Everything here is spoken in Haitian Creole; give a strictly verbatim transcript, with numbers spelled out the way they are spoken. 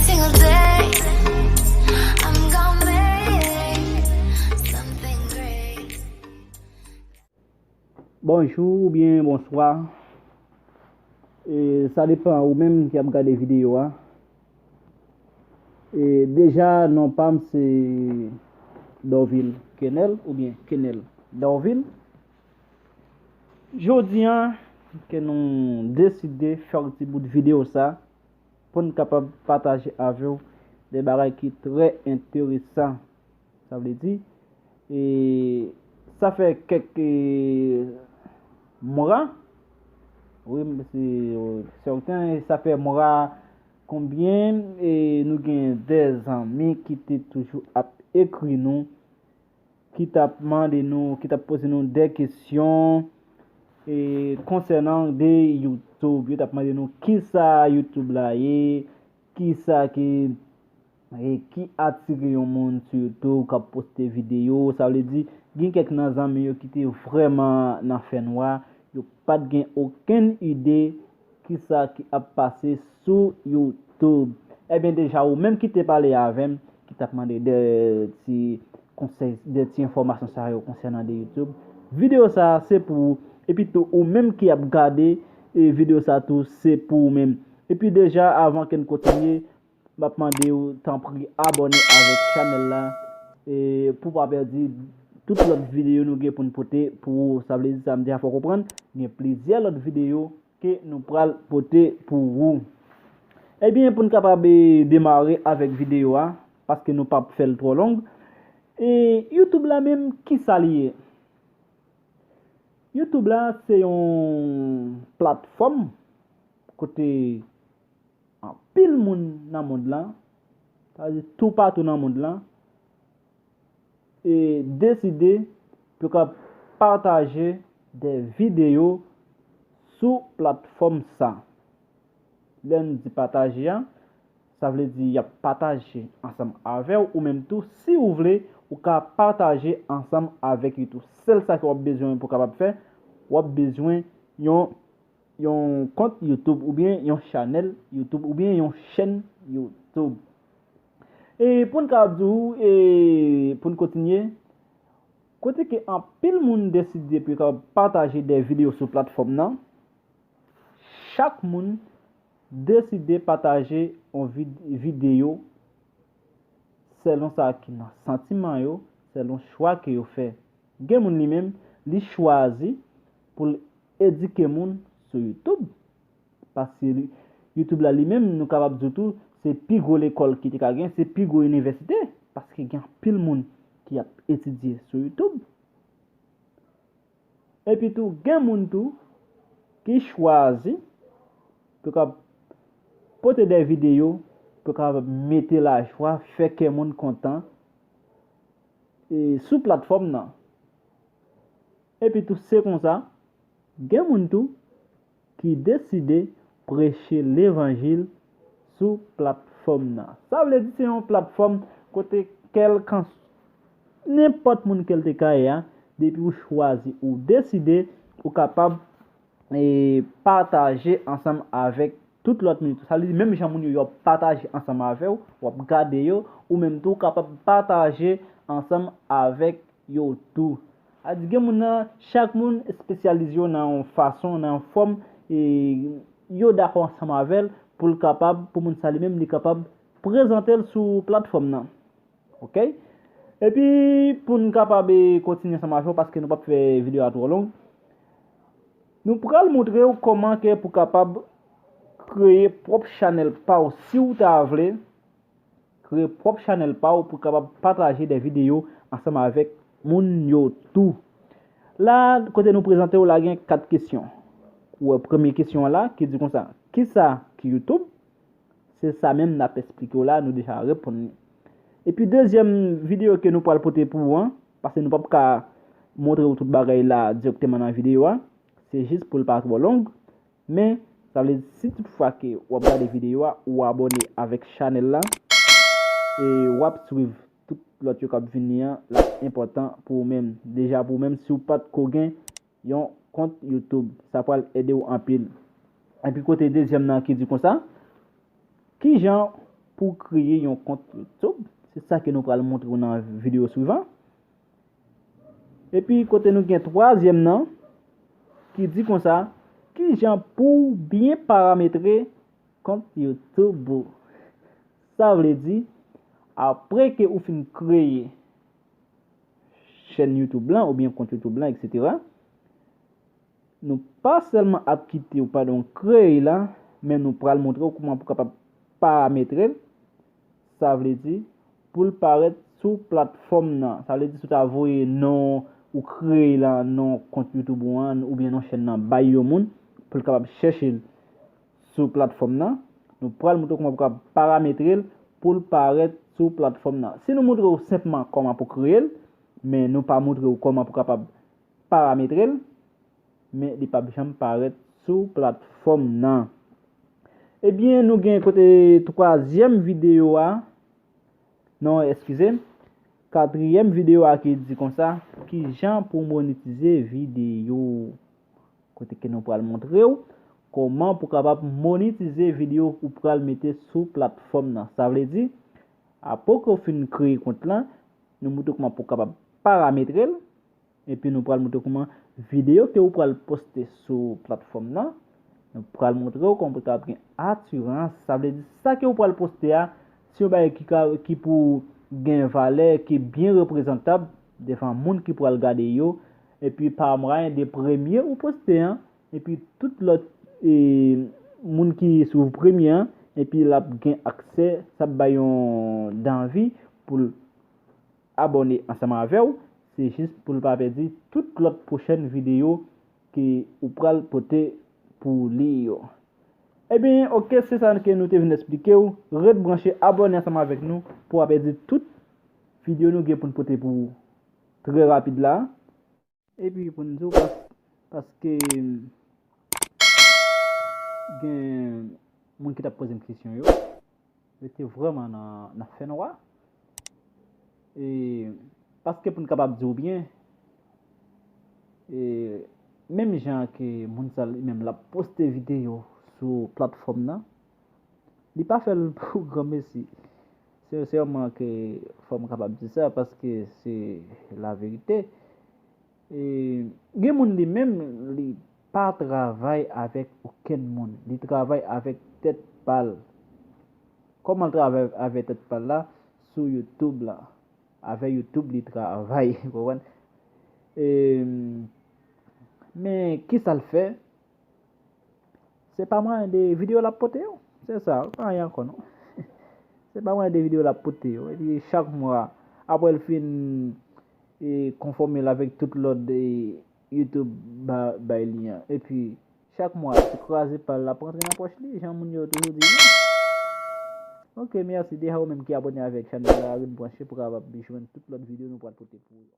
Single day, I'm gonna make something great. Bonjou oubyen bonswa. E, sa depann ou menm ki ap gade videyo a. E, deja, non pa m se Dorvil Kenel oubyen Kenel Dorvil. Jodi a, ke nou deside fè yon ti bout videyo sa pou n kapab pataje avè w de bagay ki trè enteresan. Sa vle di, e, sa fè kèk, e, mwa, wi, m se, e, sèten, e sa fè mwa konbyen, e, nou gen de zanmi ki te toujou ap ekri nou, ki t ap mande nou, ki t ap poze nou de kesyon, e, konsènan de YouTube. Yo t ap mande nou kisa YouTube la ye, kisa ki, e, ki atire yon moun sou YouTube k ap poste videyo. Sa vle di, gen kèk nan zanmi yo ki te vrèman nan fènwa, yo pa t gen okenn ide kisa ki ap pase sou YouTube. Ebyen, deja, ou menm ki te pale avè m, ki t ap mande de ti konsèy, de ti enfòmasyon sa yo konsènan de YouTube, videyo sa a se pou ou. Epi tou, ou menm ki ap gade, e, videyo sa a tou, se pou ou menm. Epi deja, avan ke n kontinye, m ap mande w, tanpri, abòne avèk chanèl la, e, pou w pa pèdi tout lòt videyo nou gen pou n pote pou ou. Sa vle di, sa m deja fè w konprann, gen plizyè lòt videyo ke nou pral pote pou ou. Ebyen, pou n kapab, e, demare avèk videyo a, paske nou p ap fè l twò long, e, YouTube la menm, kisa li ye? YouTube la, se yon platfòm kote anpil moun nan mond lan, sa vle di toupatou nan mond lan, e, deside pou yo ka pataje de videyo sou platfòm sa. Lè n di pataje a, sa vle di y ap pataje ansanm avè w, ou menm tou, si w vle, ou ka pataje ansanm avèk YouTube. Sèl sa ke w ap bezwen pou w kapab fè, w ap bezwen yon, yon kont YouTube oubyen yon chanèl YouTube oubyen yon chèn YouTube. E pou n kapab di w, e pou n kontinye, kote ke anpil moun deside pou yo kapab pataje de videyo sou platfòm nan, chak moun deside pataje yon vid-, videyo selon sa ki nan santiman yo, selon chwa ke yo fè. Gen moun li menm, li chwazi pou l edike moun sou YouTube. Paske li, YouTube la li menm, nou kapab di tou, se pi gwo lekòl ki te ka gen, se pi gwo inivèsite, paske gen anpil moun ki ap etidye sou YouTube. Epi tou, gen moun tou ki chwazi pou yo ka pote de videyo, pou yo ka mete lajwa, fè kè moun kontan, e, sou platfòm nan. Epi tou, se konsa, gen moun tou ki deside preche levanjil sou platfòm nan. Sa vle di se yon platfòm kote kèlkanswa, nenpòt moun ke l te ka ye a, depi ou chwazi, ou deside, ou kapab, e, pataje ansanm avèk tout lòt moun yo. Sa vle di menm jan moun yo, yo ap pataje ansanm avè w, w ap gade yo, ou menm tou ou kapab pataje ansanm avèk yo tou. A di gen moun nan, chak moun espesyalize yo nan yon fason, nan yon fòm, e yo dakò ansanm avè l pou l kapab, pou moun sa li menm li kapab prezante l sou platfòm nan. Oke? Epi pou n kapab, e, kontinye ansanm avè w, paske nou p ap fè videyo a twò long, nou pral montre w kòman ke pou kapab kreye pwòp chanèl pa w si w ta vle. Kreye pwòp chanèl pa w pou kapab pataje de videyo ansanm avèk moun yo tou. La, kote nou prezante w la, gen kat kesyon. Ou wè premye kesyon an la ki di konsa, kisa ki YouTube? Se sa menm n ap esplike w la, nou deja reponn li. Epi dezyèm videyo ke nou pral pote pou ou an, paske nou p ap ka montre w tout bagay la dirèkteman nan videyo a, se jis pou l pa twò long. Men, sa vle di, si tout fwa ke w ap gade videyo a, ou abòne avèk chanèl la, e w ap swiv tout lòt yo k ap vini an, l ap enpòtan pou ou menm. Deja pou ou menm, si w pa t ko gen yon kont YouTube, sa pral ede w anpil. Epi kote dezyèm nan ki di konsa, kijan pou w kreye yon kont YouTube. Se sa ke nou pral montre w nan videyo swivan. Epi kote nou gen twazyèm nan, ki di konsa, kijan pou w byen parametre kont YouTube ou. Sa vle di, apre ke ou fin kreye chèn YouTube lan oubyen kont YouTube lan, etsetera, nou pa sèlman ap kite w pandan w kreye l la, men nou pral montre w kòman pou w kapab parametre l. Sa vle di, pou l parèt sou platfòm nan. Sa vle di, si w ta voye non ou kreye la, non kont YouTube ou an, oubyen non chèn nan bay yon moun, pou l kapab chèche l sou platfòm nan, nou pral montre w kòman pou w kapab parametre l pou l parèt sou platfòm nan. Si nou montre w senpman kòman pou kreye l, men nou pa montre w kòman pou w kapab parametre l, men li p ap janm parèt sou platfòm nan. Ebyen, nou gen kote twazyèm videyo a, non, eskize, katriyèm videyo a ki di konsa, kijan pou monetize videyo. Kote ke nou pral montre w kòman pou kapab monetize videyo ou pral mete sou platfòm nan. Sa vle di, apre ke w fin kreye kont lan, nou montre w kòman pou w kapab parametre l, epi nou pral montre w kòman videyo ke ou pral poste sou platfòm nan, nou pral montre w kòman pou w kapab gen asirans. Sa vle di, sa ke ou pral poste a, se yon bagay ki ka, ki pou gen valè, ki byen reprezantab devan moun ki pral gade yo, epi pa mwayen de premye ou poste an, epi tout lòt, e, moun ki swiv premye an, epi l ap gen aksè, sa ap bay yon danvi pou l abòne ansanm avè w, se jis pou l pa pèdi tout lòt pwochèn videyo ke ou pral pote pou li yo. Ebyen, oke, se sa ke nou te vin eksplike w. Ret branche, abòne ansanm avèk nou pou w pa pèdi tout videyo nou gen pou n pote pou ou trè rapid la. Epi pou n di w pas-, paske gen moun ki t ap poze m kesyon yo, yo te vrèman nan, nan fènwa. E, paske pou n kapab di w byen, e, menm jan ke moun sa li menm l ap poste videyo sou platfòm nan, li pa fè l pou granmesi. Sensèman ke fò m kapab di sa paske se laverite. E, gen moun li menm, li pa travay avèk okenn moun. Li travay avèk tèt pa l. Kòman l travay avèk tèt pa l la? Sou YouTube la. Avèk YouTube li travay, ou konprann? E, men kisa l fè? Se pa mwayen de videyo l ap pote yo. Se sa, pa anyen ankò non. Se pa mwayen de videyo l ap pote yo. Epi chak mwa, apre l fin, e, konfòme l avèk tout lòd, e, YouTube ba, bay li an. Epi chak mwa, se kraze pa l l ap rantre nan pòch li, jan moun yo toujou di. Oke, mèsi deja ou menm ki abòne avèk chanèl la, ret branche pou kapab jwenn tout lòt videyo nou pral pote pou ou.